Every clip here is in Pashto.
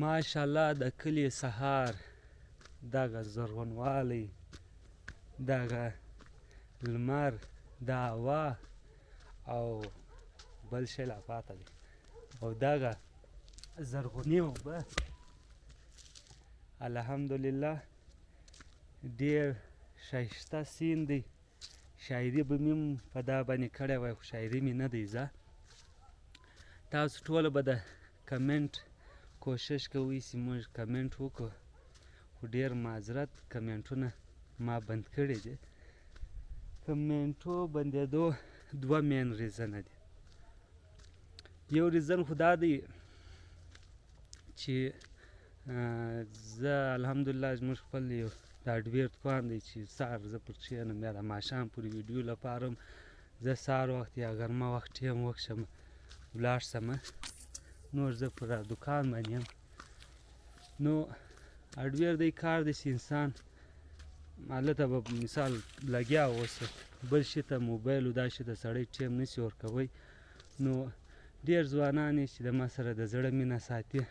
ماشاءالله د کلي سهار، دغه زرغونوالی، دغه لمر، دا هوا او بل شی لا پاته دی، او دغه زرغونې اوبه، الحمدلله ډیر ښایسته سین دی. شاعري به مې هم په دا باندې کړې وای، خو شاعري مې نه دی زه. تاسو ټوله به د کمنټ کوشش کوئ چې موږ کمنټ وکړو، خو ډیر معذرت، کمنټونه ما بند کړي دي. کمنټو بندېدو دوه main reason ه دي. یو reason خو دا دی چې زه الحمدلله زموږ خپل یو د hardware دکان دی چې سهار زه پر کښېنم، بیا د ماښام پورې ویډیو لپاره هم زه سهار وخت یا غرمه وخت ټیم وکښم ولاړ شم، نور زه پر دکان باندې یم. نو hardware دی کار دی چې انسان هلته به مثال لګیا اوسه، بل شي ته موبایل او دا شي ته سړی ټیم نشي ورکوی. نو ډېر ځوانان یې چې د ما سره د زړه مینه ساتي،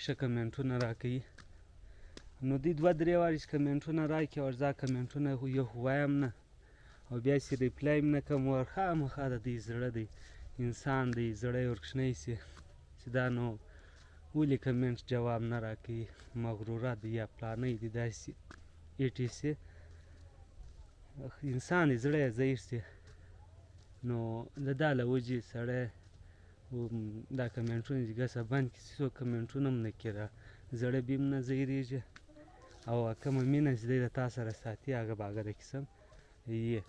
ښه کمنټونه راکوي. نو دوی دوه درې وارې چې کمنټونه راکړي، ورځه کمنټونه خو یو خو وایم نه، او بیا چې reply هم نه کوم، ور خامخا د دوی زړه دی، انسان دی، زړه یې ورکښنی شي چې دا نو ولې کمنټ جواب نه راکوي، مغروره دی یا پلانی دی، داسې ای ټي سي. انسان دی، زړه یې ضعیف شي. نو د دا له وجې سړی دا کمنټونه چې ګسه بند کړي، چې څوک کمنټونه هم نه کړي، زړه به هم نه ځیرېږي، او کومه مینه چې دی د تا سره ساتي هغه به هغه د قسم یې.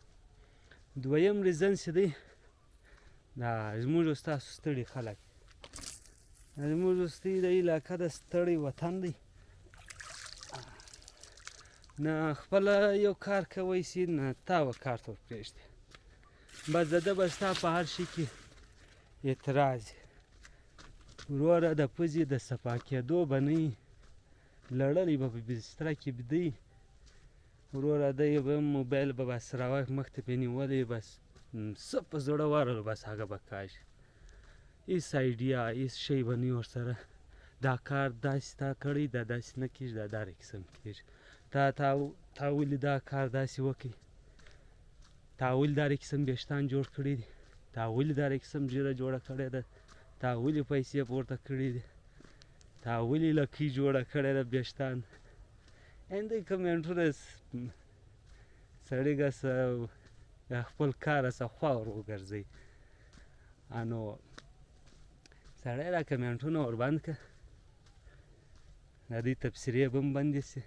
دویم reason چې دی دا زموږ او ستاسو ستړي خلک، زموږ ستړي د علاقه د ستړی وطن دی، نه خپله یو کار کوی سي نه تا و کار ته ورپرېږدي، بس د ده به ستا په هر شي کې اعتراض. وروره د پوزې د صفا کېدو به نه وي، لړلی به په بستره کې بیده. وروره دی به موبایل به بس راوښ مخ ته پې نیولی، بس څه په زړه ورغله بس هغه به کاږي، هېڅ idea هېڅ شی به نه ورسره. دا کار داسې تا کړی، دا داسې نه کېږي، دا دارې قسم کېږي، تا ولې دا کار داسې وکړي، تا ولې دارې قسم ویښتان جوړ کړي دي، تا ولې دارې قسم ږیره جوړه کړې ده، تا ولې پیسې پورته کړي دي، تا ولې لکۍ جوړه کړې ده ویښتان. هندۍ کمنټونه سړی ګسه خپل کار څخه خوا ور وګرځوي. انو سړی دا کمنټونه ور بند که، د دوی تبصرې به هم بندې سي،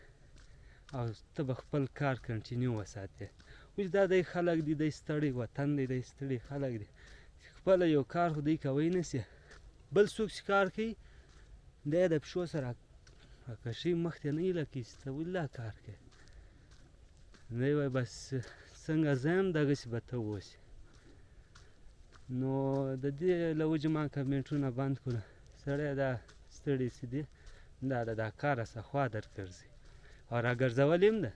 او ته به خپل کار continue وساتې. اوس دا دی خلک دي، دی ستړی وطن دی، دی ستړي خلک دي، خپله یو کار خو دوی کوی نه سي، بل څوک چې کار کوي دی د پښو سره راکشي، مخ ته نه ایله کوي چې ته ولې دا کار کوې. دی وایي بس څنګه زه یم دغسې به ته اوسې. نو د دې له وجې ما کمنټونه بند کړو. سړی دا ستړي چې دي دا د دا کاره څخه خوا درګرځي، او راګرځول هم ده.